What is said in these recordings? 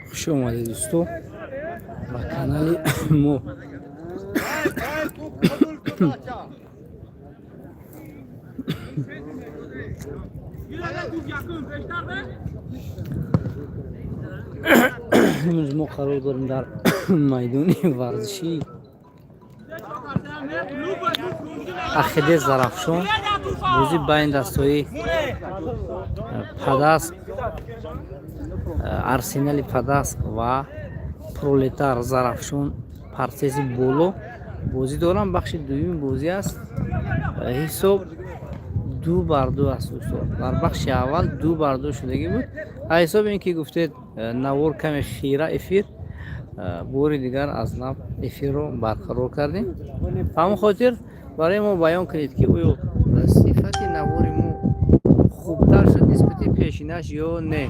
Хуш омадед, дӯсто, ба канали мо. Имрӯз мо қарор дорем дар майдони варзишии Ахиде Зарафшон. Бозӣ байни дастҳои Падаск, Арсенали Падаск ва Пролетар Зарафшон, Партези Боло бозӣ дорам. Бахши дуюми бозӣ аст. Ҳисоб 2-2 аст, дӯсто. Дар бахши аввал 2-2 шудагӣ буд. Ҳисоби ин ки гуфтед, навор каме хира эфир, бори дигар аз нав эфирро барқарор кардем. Ба ҳамон хотир барои мо баён кунед, ки оё сифати навори мо хубтар шуд нисбати пешинаш ё не.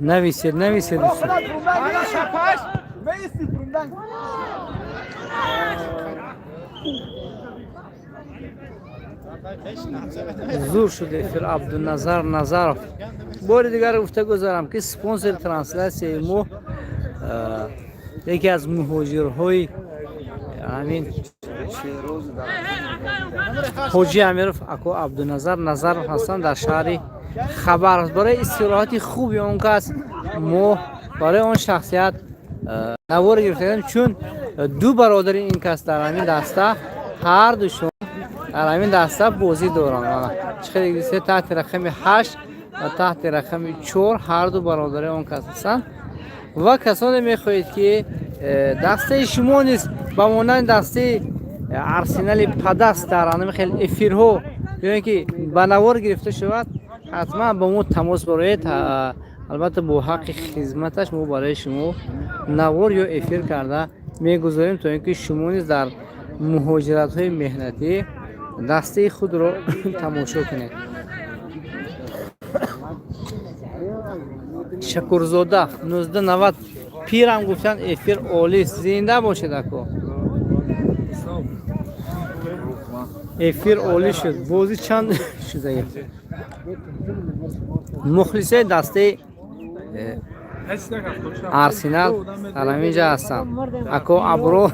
Нависед, нависед, дӯстон. Зур шуд эфир. Абдуназар Назаров, бори дигар гуфта гузарам, ки спонсори трансляцияи мо яке аз муҳоҷирҳои ҳамин Ҳоҷи Амиров, ако Абдуназар Назаров ҳастанд дар шаҳри Хабаровск. Барои истироҳати хуби он кас мо барои он шахсият навор гирифтаем, чун ду бародари ин кас дар ҳамин даста, ҳардушон дар ҳамин даста бозӣ доранд. Чӣ хеле, таҳти рақами 8 ва таҳти рақами 4 ҳарду бародари он кас ҳастанд. Ва касоне мехоҳед, ки дастаи шумо низ ба монанди дастаи Арсенали Падаст дар ҳамин хел эфирҳо ё ин ки ба навор гирифта шавад, ҳатман ба мо тамос бароед. Албатта, бо ҳаққи хизматаш мо барои шумо навор ё эфир карда мегузорем, то ин ки шумо низ дар муҳоҷиратҳои меҳнатӣ дастаи худро тамошо кунед. Шакурзода 1990 пирам гуфтанд, эфир олист. Зинда бошед, ако. Эфир олӣ шуд. Бозӣ чанд шуда? Мухлисои дастаи Арсенал дар ҳамин ҷа ҳастанд. Ако Абро.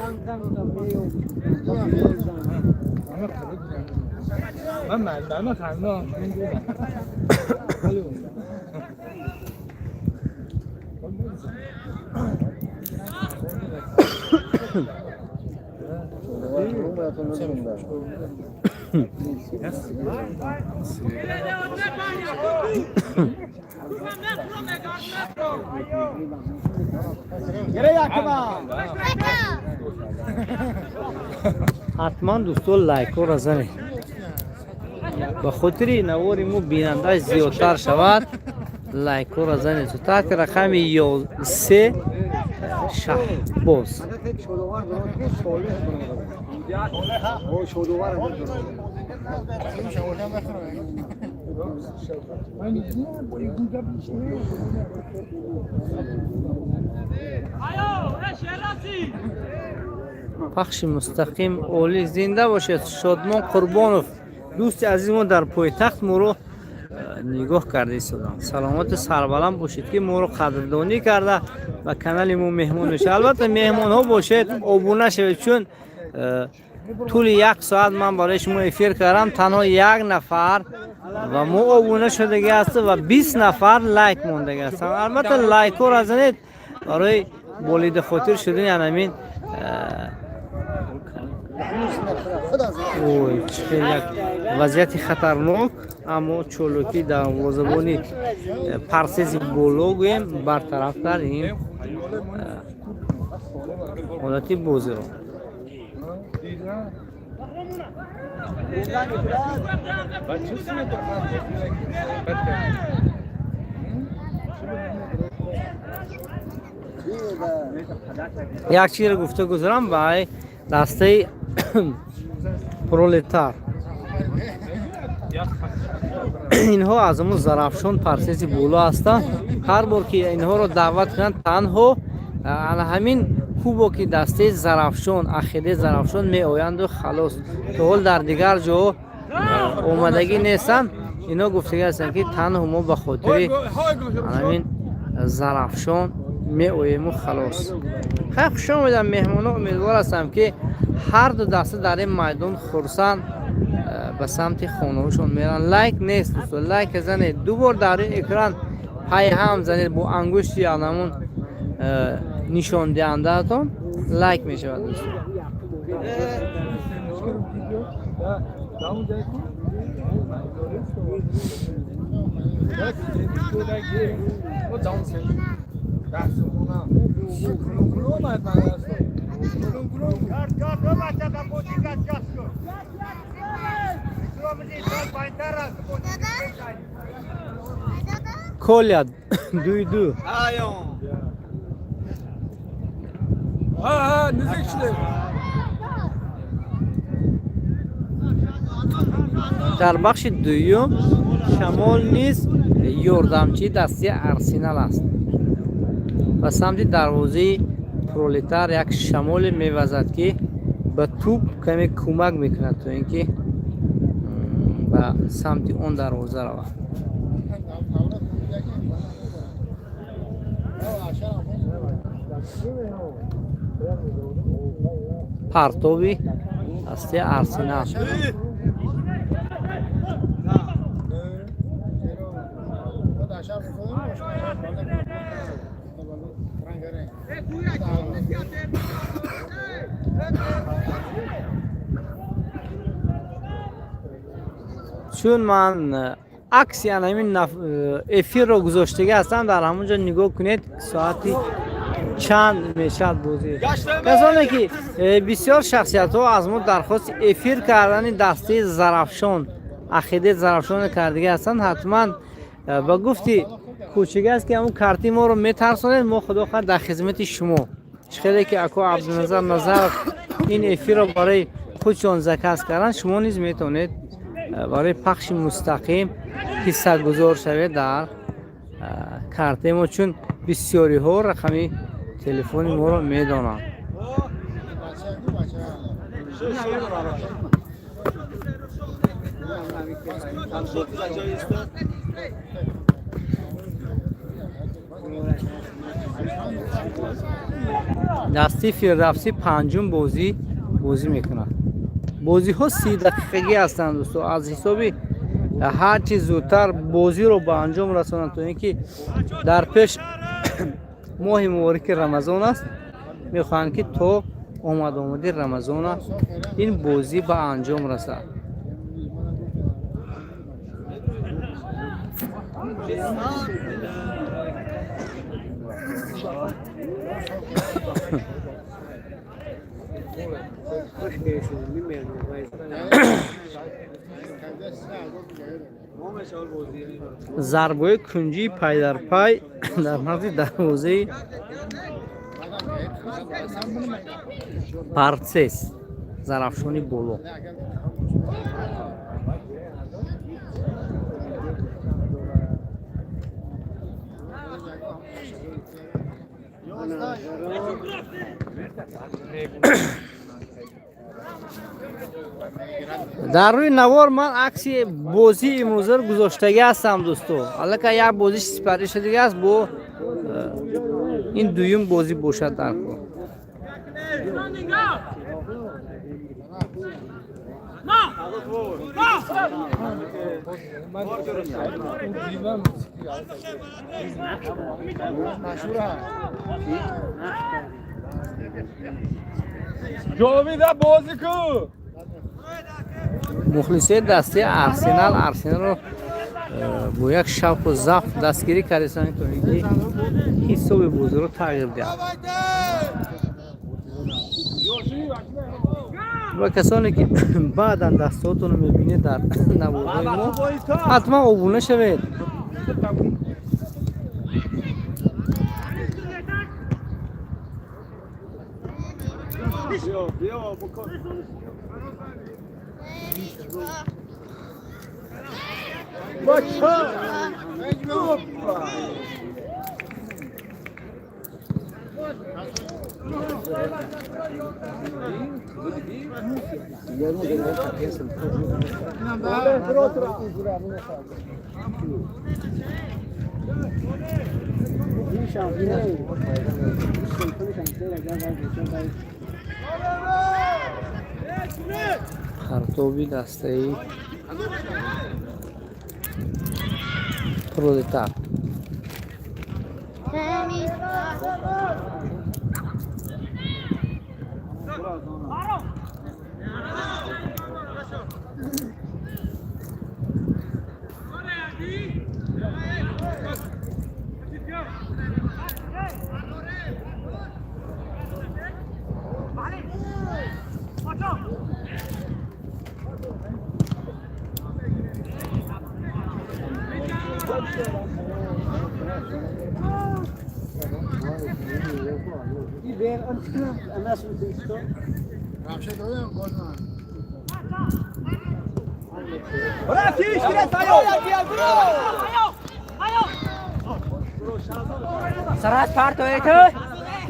Ҳатман, дӯсто, лайкҳоро занед, ба хотири навори мо бинандааш зиёдтар шавад. Лайкҳоро занед. Таҳти рақами 3 Шаҳбоз. Пахши мустақим олӣ, зинда бошед. Шодмон Қурбонов, дӯсти азизи мо дар пойтахт моро нигоҳ карда истоданд. Саломату сарбаланд бошед, ки моро қадрдонӣ карда ба канали мо меҳмон мешавад. Албатта, меҳмонҳо бошед, обуна шавед, чун тӯли як соат ман барои шумо эфир кардам, танҳо як нафар ва мо обуна шудагӣ аст ва 20 нафар лайк мондагӣ ҳастанд. Албатта, лайкҳоро занед барои болида хотир шудани анамин. Ой, чӣ хел як вазъияти хатарнок, аммо чолокӣ дарвозабони Парсези Боло гӯем бартараф кард ин ҳолати бозиро. Як чизро гуфта гузарам ба дастаи Пролетар. Инҳо аз ҳамун Зарафшон Парсеси боло ҳастанд. Ҳар бор ки инҳоро даъват кунанд, танҳо ана ҳамин кубоки дастаи Зарафшон, Ахиде Зарафшон меоянду халос. То ҳол дар дигар ҷо омадагӣ нестанд. Инҳо гуфтагӣ ҳастанд, ки танҳо мо ба хотири ҳамин Зарафшон меоему халос. Хеле хуш омедам, меҳмоно. Умедвор ҳастам, ки ҳар ду даста дар ин майдон хурсанд ба самти хонаҳошон меранд. Лайк нест, дӯсто, лайк занед. Ду бор дар ин экран пайҳам занед бо ангушти анамун нишондиҳандаатон, лайк мешавад, дӯсто. Коля, 2-2. Ha, نزدیک شده. Дар бахши дуюм шамол низ ёрдамчии дастаи Арсенал аст. Ба самти дарвозаи Пролетар як шамоле мевазад, ки ба тӯб каме кӯмак мекунад, то ин ки ба самти он дарвоза равад. Партоби дастаи Арсенал. Чун ман акси ана ҳамин эфирро гузоштагӣ ҳастам, дар ҳамон ҷо нигоҳ кунед, соати чанд мешавад бозӣ. Касоне ки бисёр шахсиятҳо аз мо дархости эфир кардани дастаи Зарафшон, Ақидаи Зарафшонро кардагӣ ҳастанд, ҳатман ба гуфти кӯчага аст, ки ҳамун карти моро метарсонед. Мо, худо хоҳад, дар хизмати шумо. Хеле ки ако Абдуназар Назаров ин эфирро барои худшон заказ карданд, шумо низ метавонед барои пахши мустақим ҳиссагузор шавед дар картаи мо, чун бисёриҳо рақами телефони моро медонанд. Дастаи Фирдавсӣ панҷум бозӣ бозӣ мекунад. Бозиҳо 30 дақиқагӣ ҳастанд, дӯсто. Аз ҳисоби ҳар чи зудтар бозиро ба анҷом расонанд, то ин ки дар пеш моҳи мубораки Рамазон аст. Мехоҳанд, ки то омадомади Рамазона ин бозӣ ба анҷом расад. Зарбаҳои кунҷии пайдарпай дар назди дарвозаи Парсес, Зарафшони боло. Дар рӯи навор ман акси бозии имрӯзаро гузоштагӣ ҳастам, дӯсто. Аллакай як бозиш сипарӣ шудагӣ аст, бо ин дуюм бозӣ бошад дар кор. جاوید بازی کو. Мухлисои дастаи Арсенал Арсеналро бо як шавқу завқ дастгирӣ кардастанд, то ин ки ҳисоби бозиро тағйир диҳад. Ва касоне ки баъдан дастаҳотонро мебинед дар наворҳои мо, ҳатман обуна шавед. Партоби дастаи Пролетар.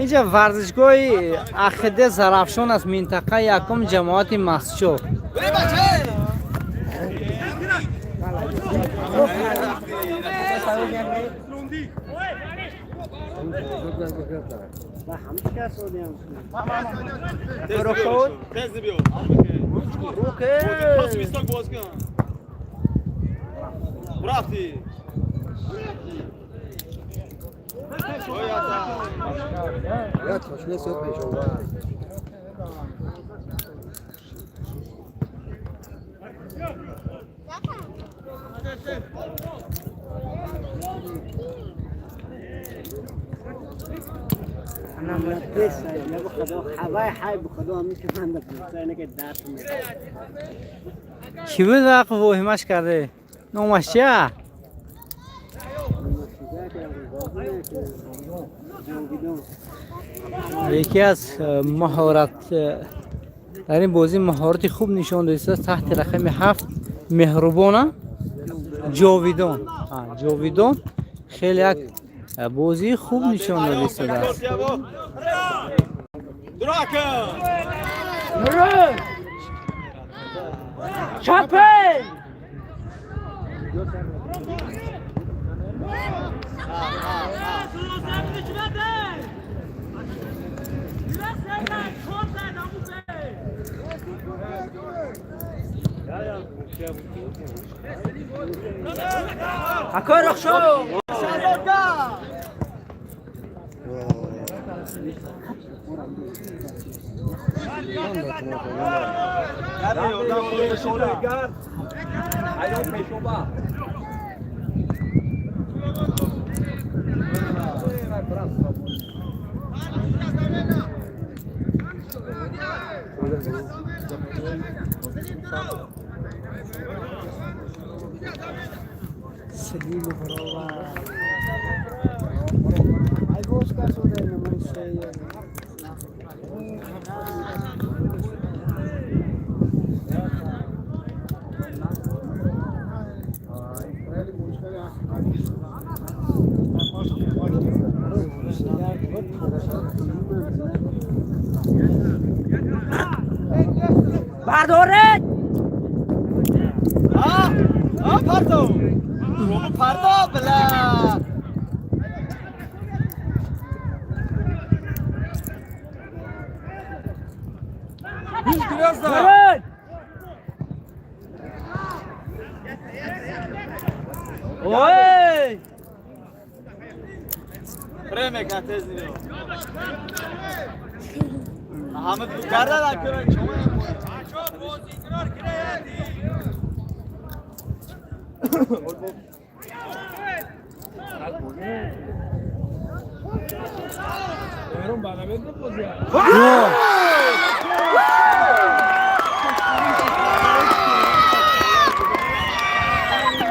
Инҷа варзишгоҳи Ахиде Зарафшон аст, минтақаи якум, ҷамоати Мастчоҳ. Кӣ буд вақт воҳимаш карде? Номаш чия? Яке аз маҳорат дар ин бозӣ маҳорати хуб нишон додааст таҳти рақами 7 Меҳрубона Ҷовидон. Ҷовидон хеле як бозии хуб нишон додааст.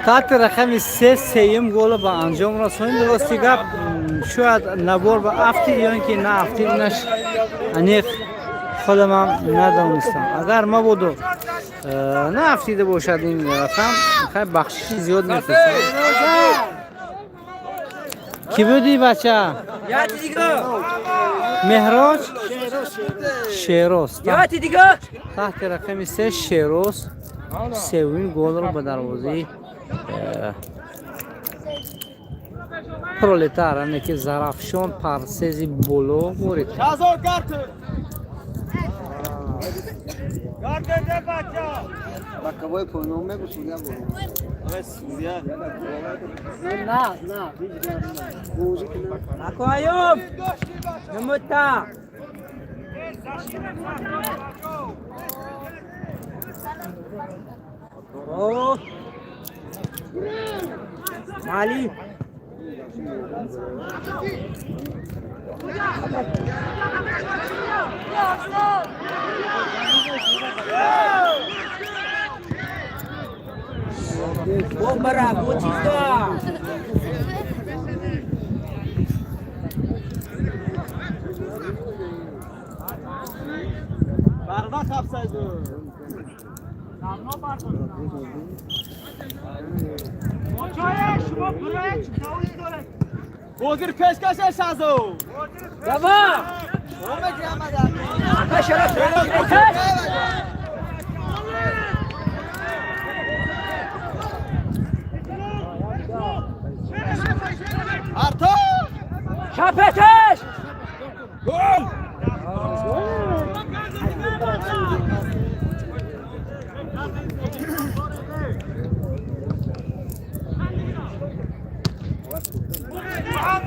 Таҳти рақами 3 сеюм голро ба анҷом расонид. Рости гап, шояд набор ба афтид ё ин ки наафтид, инаш аниқ Худамам надонистам. Агар мабодо наафтида бошад ин рақам, хай, бахшиши зиёд мефирстам. Кӣ будӣ, бача? Меҳроҷ Шероз таҳти рақами 3. Шероз севумин голро ба дарвозаи Пролетар, яъне ки Зарафшон парсези боло ворид кард. Шазор, карт. Боковой по номеру судья был. Судья. На, на. Аквариум! Нумута! О! Мали! Бомбара, бочиста! Барда хапсайду. Бозир пешкаш, Шазо. Давай! Арто! Шапетеш! Гол!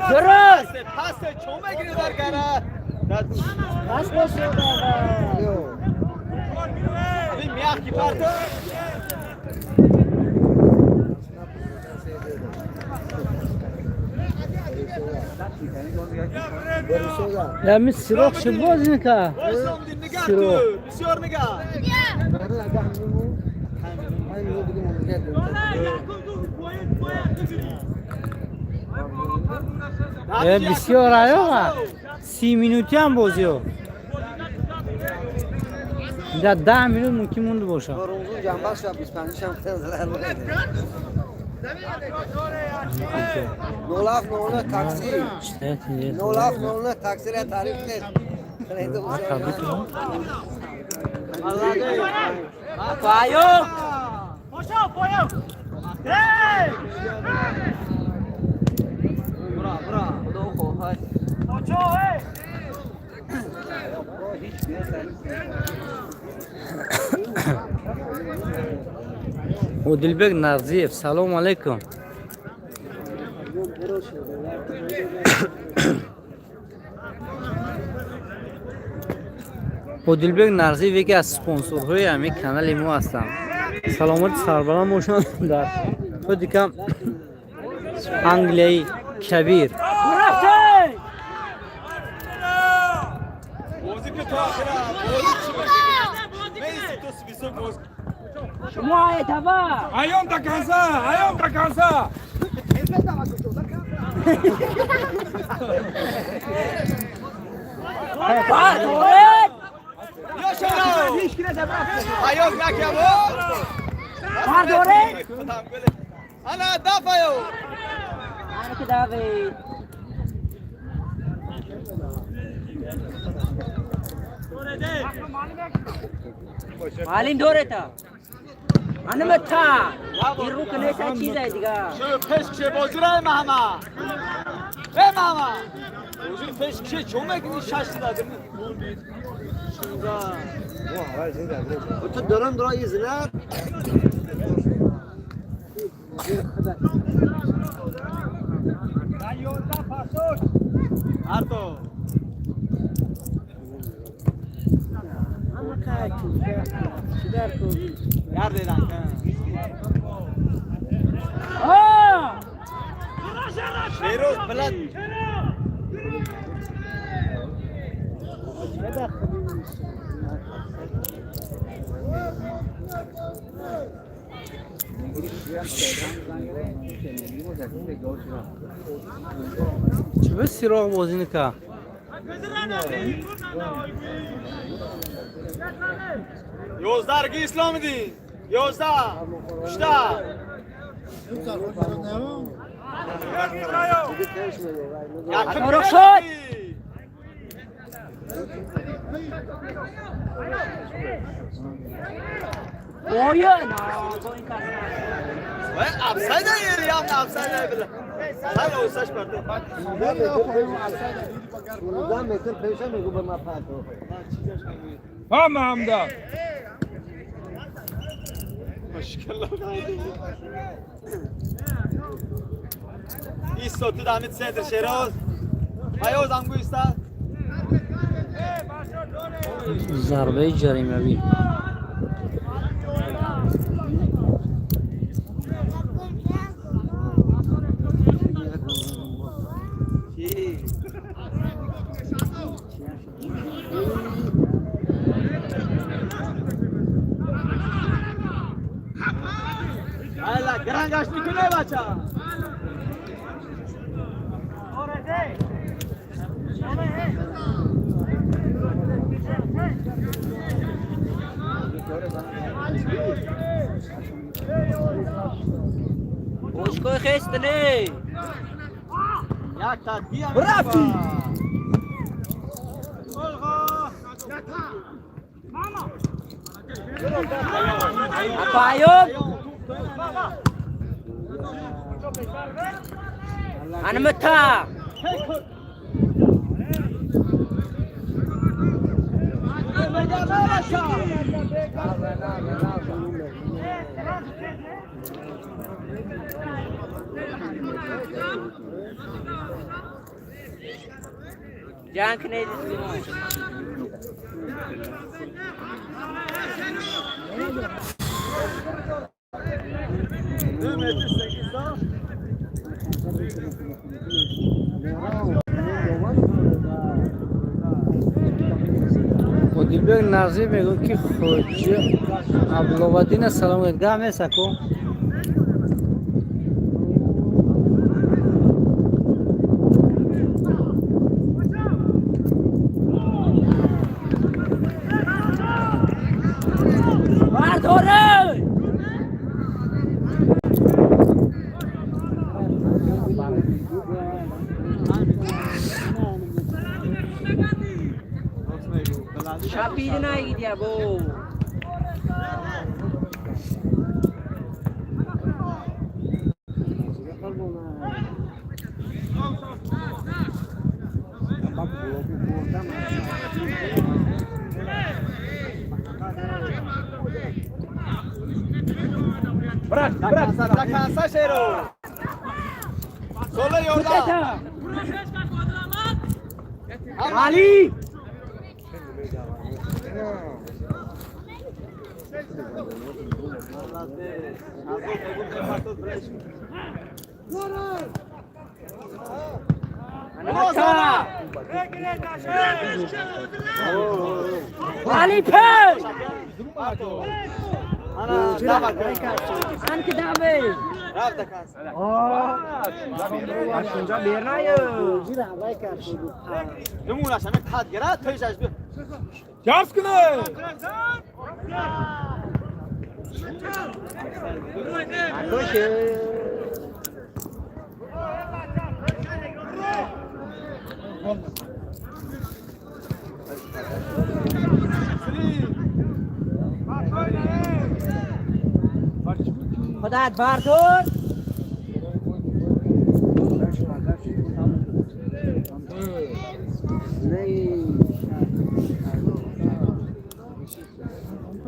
Дуруст! Пас чо мегири дар гара? Пас бошед! Ин мягкий парто. Ями сироқ чӣ боз мекард? Нигоҳ Сироқ. ту, бисёр нигоҳ. Бисёр аёға, 30 минутиам бозиё, дар 10 минут мумкин монда бошад. Румзун ҷанбаш шав 25 шам 07 09 такси 07 09 таксира таъриф нет. Аквариум! Бура, бура. Худо хоҳад. Одилбек Нарзиев, салому алайкум. Одилбек Нарзиев яке аз спонсорҳои ҳамин канали мо ҳастанд. Саломати сарбаланд бошанд дар худикам Англияи Кабир. Рафтем! Бозӣ ки то охира, бозӣ чӣ мегирӣ? Мейси ту висок боз. Шумо айтава! Аём до конца, аём до конца. Бардоред! Ё шаро. Аём накабо. Бардоред! Ана дафаю. Ана ки давид. Малин дорета. Анамата. Ин рукнеса чизай дига. Шо пеш кше бозира маҳама. Э маҳама. Бозир пеш кше чо мекунӣ шаш дадим? Ту дорам дора изнар. Арто. Гардидан. А! Шероз билад. Чӣ ба сироқ бозӣ накард? 11 ки Исломиддин. 11. Uchta. Yakın Ruxsat. O'yin. Voy, afsayda yeri ham afsayda bila. Sal o'sash berdi. 15 метр пеша мегу ба ма пато. Ha Mahamda. Isto tu damit center Sheroz. Ayoz am guista. Зарбаи ҷаримавӣ. Ayla garangash nikune bacha. Бошгоҳи хестне. Yak tadbiya. Rafi. Апайом. Анмата. Ҷанг кунед. Metr 8 da. Одилбек Назир мегӯяд, ки Хоҷи Абдулловаддина салом гӯяд. Гап нест, аку. Бардорей! Шапиди наигидя бо. Bırak bırak. Kansa Şero. Sola yolda. Али! Анмата. Али пеш! Ana dava Анки даве! Rafta kansa. Ашунҷа бернаю. Numuna şame tad gira teyşaş bir. Jars kune. Худат бардор.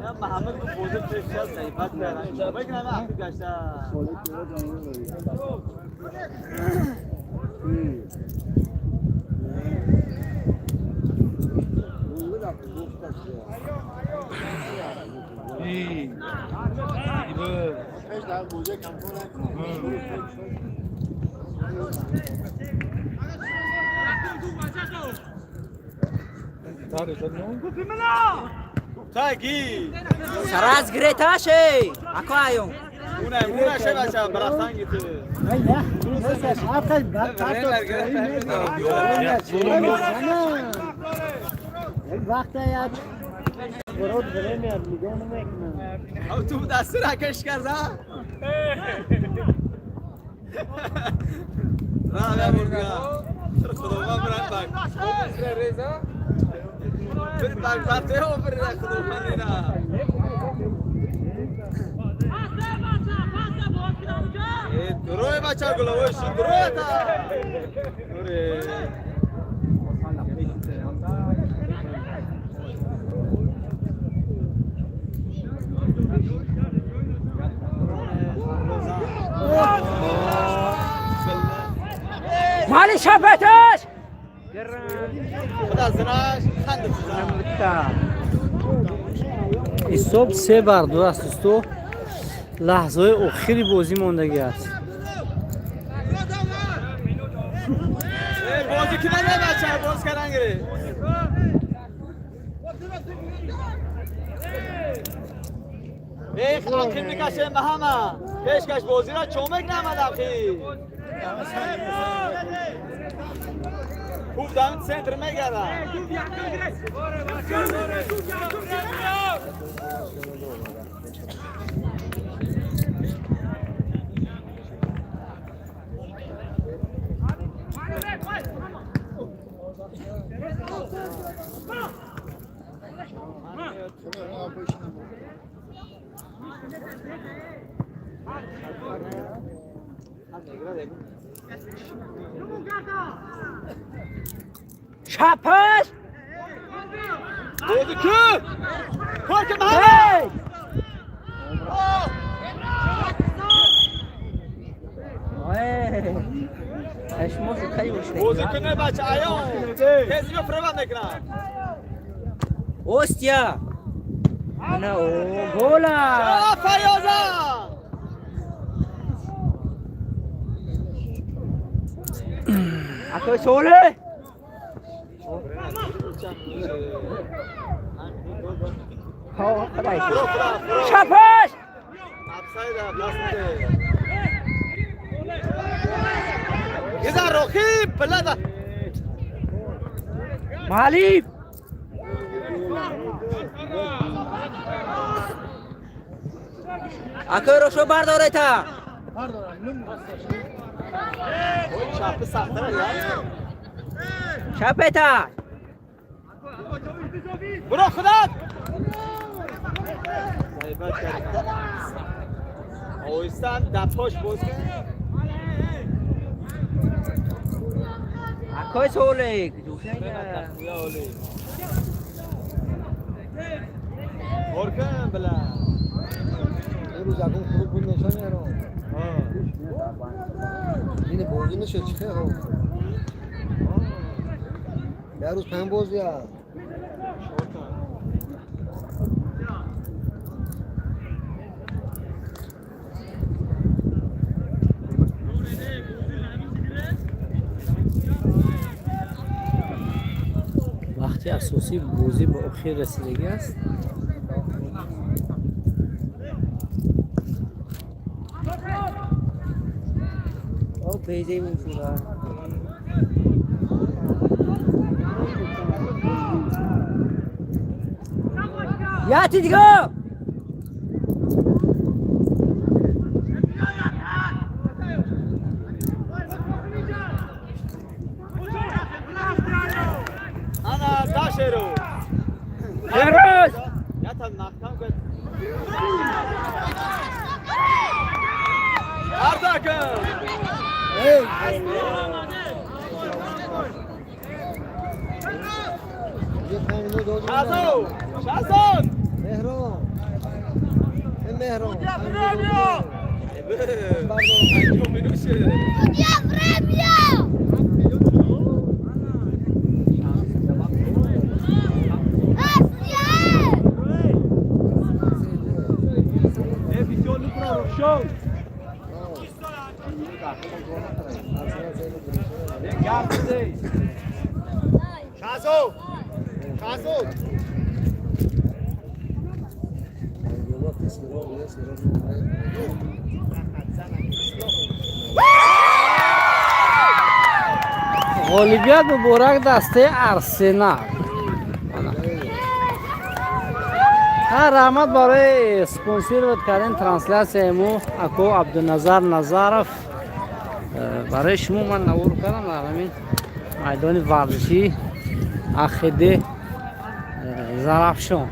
Ya Muhammed bu bozuk teyşaş sayfat ver. Bakın ama aklı kaçta. İyi. İyi. Tagi. Сараз греташе. Аквайом. Una una şey bacha bıraksan gitti. Вақта як Ту дастура каш карда. Ра бурга. Худованд брат бак. Бир бак бате о бир худованд ина. Э дурой бача головой ши дурой та. Дуре. Мали шапаташ! Худа зинаш ханд Ҳисоб 3-2 аст, дӯсто. Лаҳзаҳои охири бозӣ мондагӣ аст. Бозӣ ки нада бача, боз кардан гире. Эй хаким микаше маҳама. Пешкаш бозиро чомек намад ахи. Хуб дар центр мегардад. Шапаш! Бозӣ ку! Кор ки маҳама! Бозӣ куне бача аён. Тез ё права мекунад. Остя! Ана о гола! Фаёза! Акой соле! Шапаш! Гизар рохи блада. Малиф! Акой рошо бардорета! Шапы сахтара я. Шапета! Буро худат! Оҳистан дапош боз кун. Акой соле! Кор кун била. Рӯз ягон клуб буд нешон меҳрон. Ин бозӣ нешед чӣ хел? Як рӯз паҳн бозӣ аст. Вақти асосии бозӣ ба охир расидагӣ аст. О безе мушура. Яти дига! Ана дашеру. Бероз! Ята нахкам кун. Ардакун. Шазо! Шазон! Меҳрон. Э Меҳрон. Шазо! Шазо! Ғолибият муборак дастаи Арсенал. Раҳмат барои спонсировать кардани трансляцияи мо, ако Абдуназар Назаров. Барои шумо ман навор кардам дар ҳамин майдони варзишӣ АХД Зарафшон.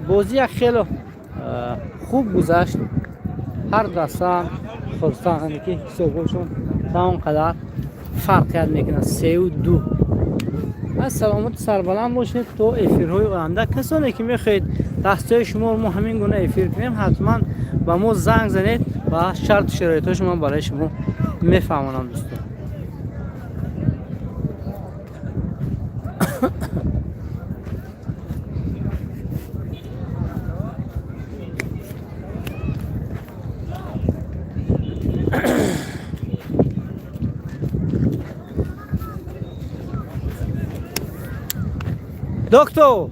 Бозӣ як хело хуб гузашт. Ҳар даста хурсанд, ки ҳисобҳошон ба он қадар фарқият мекунад, 3-2. Аз саломату сарбаланд бошед то эфирҳои оянда. Касоне ки мехоҳед дастҳои шуморо мо ҳамин гуна эфир кунем, ҳатман ба мо занг занед ва шарту шароитҳои ман барои шумо мефаҳмонам, дӯстон. Доктор!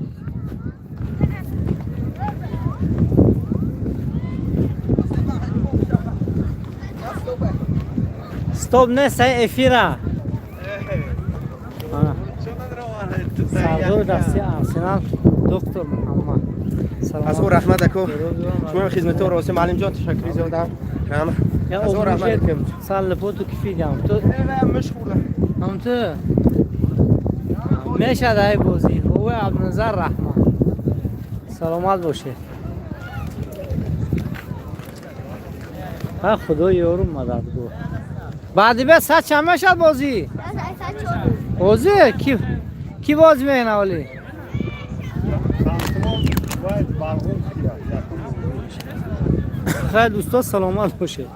Стоп, не сай эфира. Сардори дасти Арсенал, доктор Муҳаммад. Аз ӯ раҳмат, ако. Шумо хизматон роси, муаллимҷон, ташаккури зиёдам. Аз ӯ раҳмат. Саллипоту кифидам. Ту ҳам ту мешад ай бозӣ. Ҳувай Абдуназар, раҳмат. Саломат бошед. Ха, худо ёрум, мададгор. Баъди бе сад чанд мешад бозӣ? Бозӣ ки ки бозӣ мекунад оли? Хайр, дӯстон, саломат бошед.